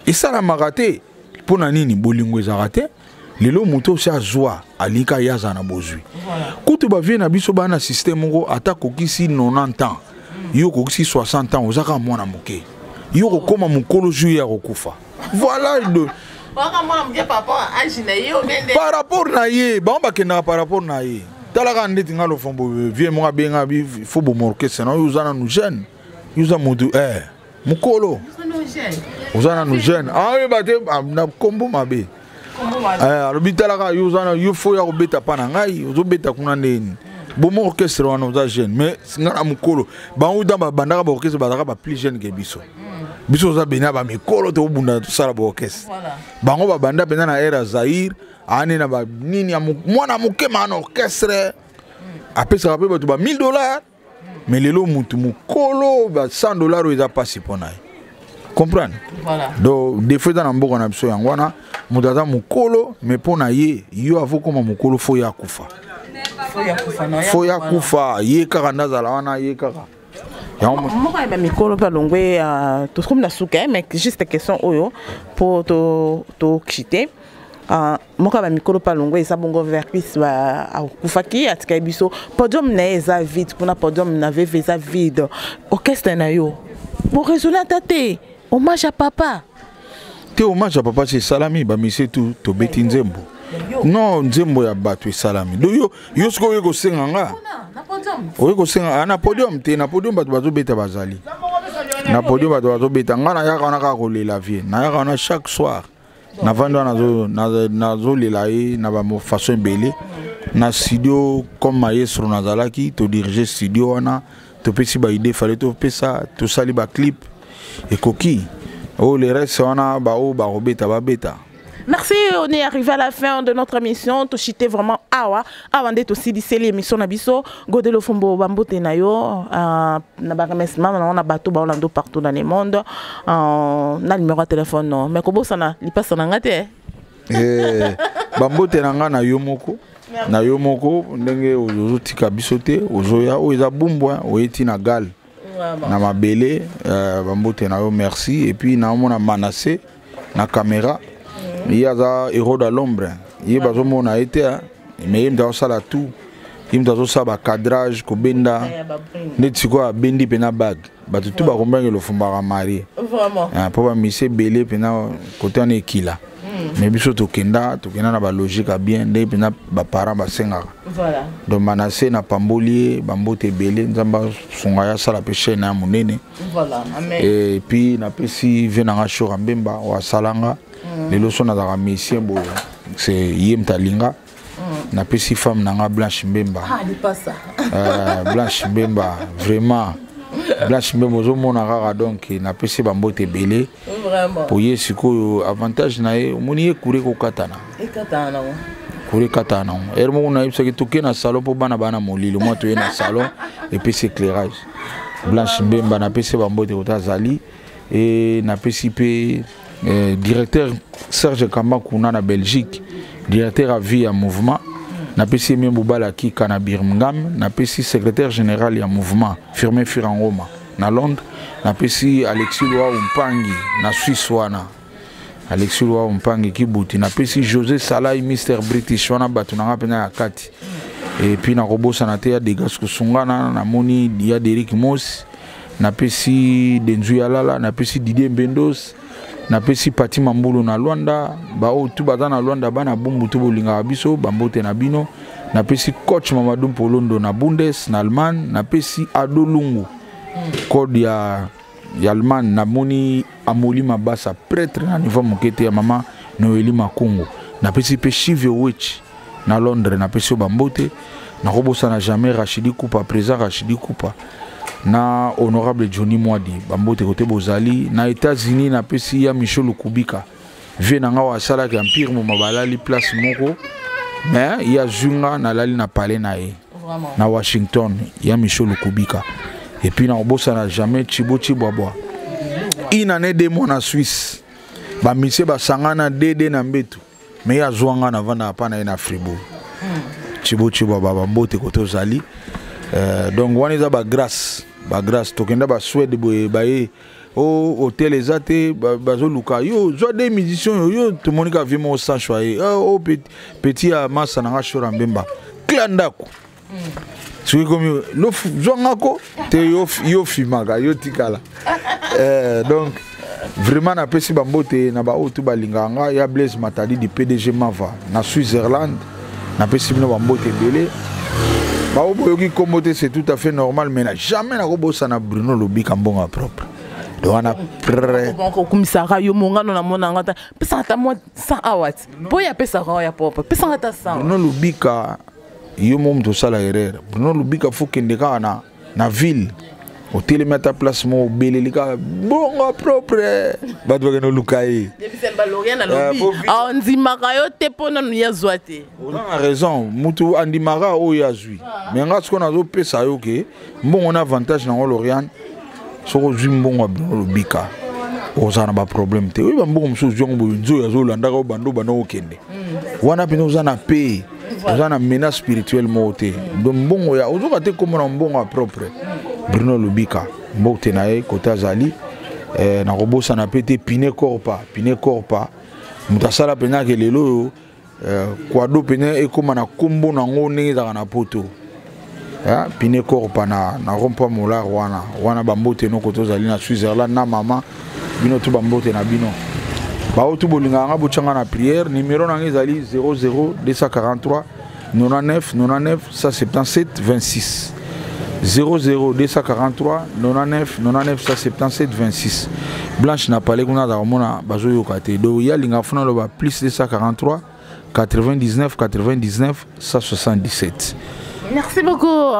Esalamaka te. Mpo na nini? Bolingo ezalaka te. Lelo moto osi azwa, alingi ye azala na bozwi. Kutu bavie na biso baa na système moko, ata kokisi 90 ans, yo okokisi 60 ans, oza kaka mwana moke. Yo kokóma mokolo jour ya kokufa. Voilà de par rapport na ye, bango bakendaka par rapport na ye. Talaka ndeti nga Lofombo, vie moko abenga bi fo boma orchestre na oyo, oza nanu jeune, yo oza motu, eh, mokolo, oza nanu jeune, ayeba te na kombo mabe. Alobi: talaka yo, oza yo fo ya kobeta mpa na ngai, ozobeta kuna ndeni, boma orchestre wana, oza jeune. Mais nga na mokolo, bango da babandaka baorchestre, bazalaka ba plus jeune ke biso. Biso oza bena ba mikolo tobunda tosala ba orchestre. Bango babanda mpenza na ère ya Zaïre, ane na ba nini ya mwana moke ma na orchestre. Apesaka mpe bato ba 1000 $, mais lelo mutu mokolo ba 100 $ oyo eza mpasi mpo na ye, comprendre? Voilà. Donc défaut eza na mboka na biso yango wana. Moto aza mokolo, mais mpo na ye, yo avokoma mokolo, fo ye akufa. Fo ye akufa, ye kaka nde azala wana, ye kaka yango. Moko ya bamikolo mpe alongwe. Tokomi na suka, mais juste question oyo mpo tokite. Moko ya bamikolo mpe alongwe, eza bongo Verckys. Akufaki, atikali biso podium na ye eza vide kuna, podium na veve eza vide. Orchestre na yo boraisonne ata te hommage à papa? Te, hommage ya papa si esalami. Bamise tu tobeti nzembo, non, nzembo ya bato esalami. Do yo sikoyo oye kosenga nga, oye kosenga na podium te. Na podium bato bazobeta, bazali na podium, bato bazobeta. Nga nayaka wana kaka kolela vie. Nayaka wana chaque soir, navandi wana, nazolela ye na bafaçon ebele. Na studio comme maestro nazalaki, todirige studio wana, topesi baidée, fale topesa, tosali baclip, ekoki. Oyo le reste wana, baoyo bakobeta, babeta. Merci, on est arrivé à la fin de notre émission. Toshite vraiment awa. Awa nde tosiliseli émission na biso. Godé Lofombo, bambote na yo, na ba remerciement na na bato ba Orlando partout dans le monde. Na numéro de téléphone non. Mais kobosana lipasa na nga te. Eh, bambote na nga na yo moko, na yo moko ndenge ozotika biso te, ozoya oyo eza bumbwa, oyeti na gale na mabele. Bambote na yo, merci. Et puis naomona Manase na caméra, ye aza héros de l'ombre. Ye bazomona ye te, mais ye moto azosala tout, ye moto azosala bacadrage, kobenda neti sikoyo abendi mpena bague, bato tu bakombange Lofumbaka marie mpo bamise ebele mpena kote wana ekila. Mais biso tokenda, tokenda na balogique ya bien, ndenge mpena baparent basengaka. Donc Manase, na pamboli ye, bambote ebele, Nzambe asunga ye, asala mpe chaîne ya monene. Et puis napesi ve nanga Shora Mbemba oyo asalanga lelo so nazalaka musicien boye, c'est ye moto alinga. Napesi femme nanga Blanche Mbemba. Ah, lipasa. Blanche Mbemba, vraiment Blanche Mbemba ozomona kaka. Donc napesi bambote ebele po ye sikoyo avantage na ye, omoni ye kure kokatana. Ekatana nango. Kure ekatana nango. Ere moko nayebisaki toke na salon mpo bana bana molili mwa, toye na salon, epesi éclairage. Blanche Mbemba, napesi bambote kota azali. E napesi mpe directeur Serge Kamba kuna na Belgique, directeur à vie ya mouvement. Napesi ye Bobala Kika na Birmingham. Napesi secrétaire général ya mouvement Firmin Firangoma na Londres. Napesi Alexis Lwa Mpangi na Suisse wana, Alexis Lwa Mpangi Kibuti. Napesi José Salai, Mr British wana, bato nanga mpena ya kati. Et puis nakobosana te ya Degas Kosungana, namoni ya Derik Mos. Napesi Denzu ya Lala, napesi Didier Mbendos, napesi Pati Mambulu na Lwanda. Baoyo tu baza na Lwanda, bana Bumbu tu bolingaka biso, bambote na bino. Napesi coach Mamadou Mpolondo na Bundes na Allemagne. Napesi Ado Lungu, code ya Allemagne. Namoni Amoli Mabasa, prêtre na niveau moke te ya mama Noeli Makungu. Napesi mpe Chive Wich na Londres, napesi yo bambote. Nakobosana jamais Rachidi Kupa, président Rachidi Kupa na honorable Johnny Mwadi, bambote kote bozali. Na États-Unis napesi ya Michel Lukubika, vie na nga oyo asalaki empire moma, balali place moko, mais ye azwi nga, nalali na palais na ye na Washington, ya Michel Lukubika. Et puis nakobosana jamais Chibo Chibwabwa, une année 2 mois na Suisse, bamisie basangana dd na mbeto, mais ye azwa nga, navandaka mpa na ye na Fribourg. Chibo Chibwabwa, bambote kote ozali. Donc wana eza bagrâce, bagrâce. Tokenda basuède boye, baye o hotel eza te, bazoluka yo, zwa de musicien oyo yo tomoni ka vie moko sans choix ye o petit ya masa nanga Shora Mbemba kla ndako. Soki komi zwangako te, yo fimaka, yo tikala. Donc vraiment napesi bambote na baoyo tu balingaka nga, ya Blaise Matadi du PDG Mava na Switzerland, napesi bino bambote ebele. Bao boyoki nkombo te, c'est tout à fait normal, mais na jamais nakobosana Bruno Lobika, mbongo propre. Donc wana près Okumisaka yo mongano na monanga ta, pesaka ata mwa 100 awa ti mpo oyo apesaka oyo ya propre, pesaka ata 100. Bruno Lubika, yo mo moto osala erreur. Bruno Lubika, fo kende kaka na ville. Otelemi ata place moko, obeleli kaka bongo propre, bato bakende oluka ye. Andimaka yo te mpo nanu ye azwa te. Oza na raison, mutu andimaka oyo azwi. Mais nga sikoyo nazopesa yo ke mbongo na avantage nango. Loriane, soki ozwi mbongo ya Bino Lobika, ozala na baproblème te. Oyeba mbongo mosusu ozwi yango boye, nzoyo azolandaka yo bando bando okende wana mpenza, oza na pe oza na menace spirituelle moko te. Donc mbongo ya ozoka te, komona mbongo ya propre Bruno Lobika, mbote na ye kote azali. Nakobosana mpe te Pine Corpa. Pine Corpa, moto asala mpenza ke lelo oyo kwado pene ekóma na nkombo nango ndenge ezalaka na poto. Pine Corpa na rond-point Molar wana wana. Bambote noko tozali na Switzerland na mama bino tu, bambote na bino bao tu bolingaka nga, botyanga na prière. Numéro na nga ezali 00 243 99 99 177 26, 00 243 99 99 177 26. Blanche na pale kuna azaka komona bazoyoka te. Donc ye alingaka funa aloba plus 243 99 99 177. Merci beaucoup.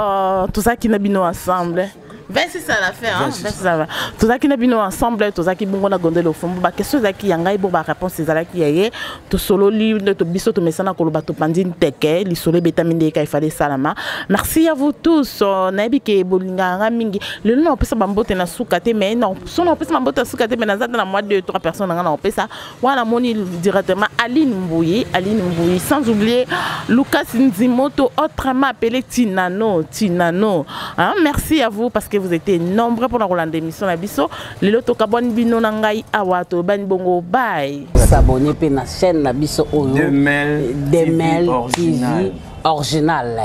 Tozalaki na bino ensemble 26 à la fin, hein? 26 à la fin. Tozalaki na bino ensemble, tozalaki bongo na Gondelo Fombo. Baquestion ezalaki ya ngai, bo baréponse ezalaki ya ye. Tosololi nde to biso tomesana koloba, topandi nteke, lisolo ebetami nde eka efale esalama. Merci à vous tous. Nayebi ke bolingaka nga mingi. Lelo na opesa bambote na suka te, mais non, so na opesa bambote na suka te, mais naza ta na mwa 2 3 personnes na nga na opesa wana. Namoni directement Aline Mbouyi, Aline Mbouyi, sans oublier Lucas Nzimoto, autrement appelé Tinano, Tinano, hein? Merci à vous parce que vous étiez nombreux pour kolanda émission na biso lelo. Tokabwani bino na ngai awa, tobani bongo, bye. S'abonner mpe na chaîne na biso oyo. Demel. Demel TV TV Original. Original.